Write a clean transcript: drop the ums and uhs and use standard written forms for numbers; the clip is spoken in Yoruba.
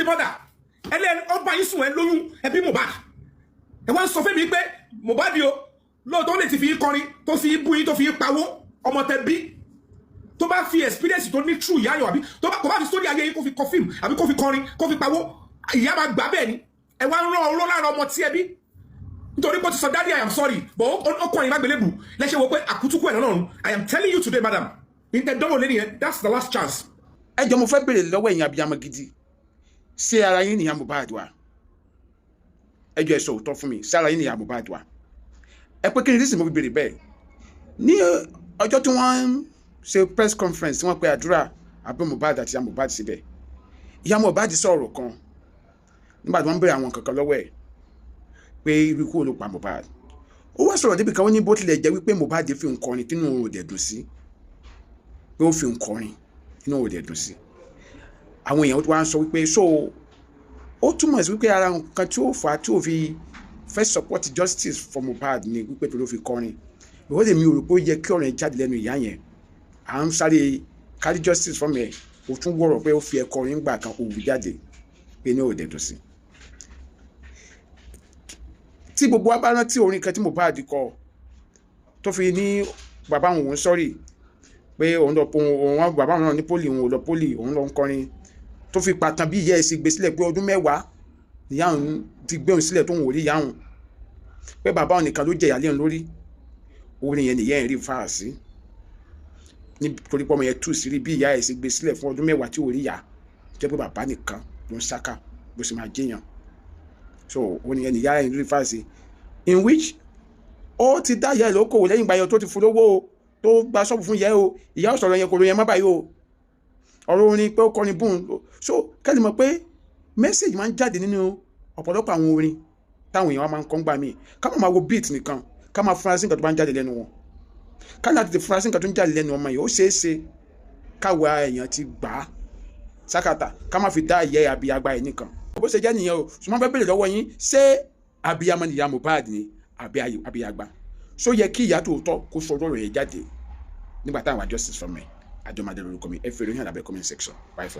the mother. Ẹlẹ́ ọba yín sùn, ẹ lóyún, ẹbí Mohbad. Ẹ wá ń sọ fún mi pé Mohbad o, lóòótọ́ lè ti fi yín kọrin, tó fi yín bú yín, tó fi yín pawó ọmọ tẹ bí, tó bá fi experience tó ní true ìyá yọ, àbí tó bá kò bá fi sórí ayé yín, kó fi kọ fíìmù àbí kó fi kọrin, kó fi pawó, ìyá máa gbà bẹ́ẹ̀ ni. Ẹ wá ń rán ọlọ́ lára ọmọ tí ẹ bí nítorí pé ó ti sọ, "Daddy, I am sorry," but ó kọ́ ẹ̀yin lágbélébù lẹ́sẹ̀ wo pé àkútúkù ẹ̀ lọ́nà. I am telling you today, madam, ìtẹ̀dánwò lé nìyẹn. That's the last chance. Ẹ jọ, mo fẹ́ béèrè lọ́wọ́ ẹ̀yin abiyamọ gidi, ṣé ara yín nìyá Mohbad wà? Ẹ jọ, ẹ sọ òótọ́ fún mi, ṣé ara yín nìyá Mohbad wà? Ẹ pé kí ni reason mo fi béèrè bẹ́ẹ̀? Ní ọjọ́ tí wọ́n ń ṣe press conference, tí wọ́n pe Àdúrà àbí Mohbad àti ìyá Mohbad síbẹ̀, ìyá Mohbad sọ̀rọ̀ kan nígbà tí wọ́n ń béèrè àwọn kankan lọ́wọ́ ẹ̀ pé irú ikú wo ló pa Mohbad. Ó wá sọ̀rọ̀ débi kan, ó ní bó tilẹ̀ jẹ́ wípé Mohbad fi ń kọrin tínú òun ò dẹ̀ dùn sí, pé ó fi ń kọrin tínú òun ò dẹ̀ dùn sí. Àwọn èèyàn wá ń sọ wípé so ó túmọ̀ sí wípé ara nǹkan tí ó fà á tí ó fi fẹ́ support justice for Mohbad ni wípé tó ló fi kọrin. Ìwọ́n lè mi ò rò pé ó yẹ kí ọ̀rọ̀ yẹn jáde lẹ́nu ìyá yẹn. À ń sáré kárí justice fún mi ẹ̀, ó tún wọ̀rọ̀ pé ó fi ẹ̀kọ́ orin gbà kan òwú jáde pé ní òde dùn sí. Tí gbogbo wa bá rántí orin kan tí Mohbad kọ, tó fi ní bàbá òun sọ́rí pé òun lọ, òun bàbá òun náà ní poly, òun ò lọ poly, òun lọ ń kọrin, tó fi pàtàn bí ìyá ẹ̀ sì gbé sílẹ̀ pé ọdún 10 ìyá òun ti gbé òun sílẹ̀, tóun ò rí ìyá òun, pé bàbá òun nìkan ló jẹ ìyá lé òun lórí. Orin yẹn nìyẹn rí fà sí nítorí pé ọmọ yẹn tú sí rí bí ìyá ẹ̀ sì gbé sílẹ̀ fún ọdún 10 tí ò rí ìyá, jẹ́ pé bàbá nìkan ló ń sáká bó sì máa jẹ́yàn. So orin yẹn nìyá ẹ̀ rí fà sí, in which ó ti dá ìyá ẹ̀ lókòwò lẹ́yìn ìgbà yẹn, tó ti fún lówó o, tó gba ṣọ́ọ̀bù fún ìyá ẹ̀ o. Ìyá ò sọ̀rọ̀ yẹn, kò ló yẹn má báyìí o, ọ̀rọ̀ orin pé ó kọrin bùn. So kẹ́lí mọ̀ pé message máa ń jáde nínú ọ̀pọ̀lọpọ̀ àwọn orin táwọn èèyàn wa máa ń kọ́ ń gbà míì. Ká má máa wo beat nìkan, ká máa fura sí nǹkan tó bá ń jáde lẹ́nu wọn, ká láti tètè fura sí nǹkan tó ń jáde lẹ́nu ọmọ yìí. Ó ṣeé ṣe káwa èèyàn ti gbà á sákàtà, ká má fi dá ìyá àbí àgbà ẹ̀ nìkan. Bó ṣe jẹ́ nìyẹn o. Ṣùgbọ́n fẹ́ bèrè lọ́wọ́ yín, ṣé abiyamọ nìyá Mohbad ni àbí àbíyàgbà? Ṣó yẹ kí ìyá tòótọ́ kó sọ ọ̀rọ̀ yẹn jáde nígbà táwọn justice for me? Àjọmọdé lórúkọ mi. Ẹ fèrè yín àdàbẹ̀ comment section. Bye for now.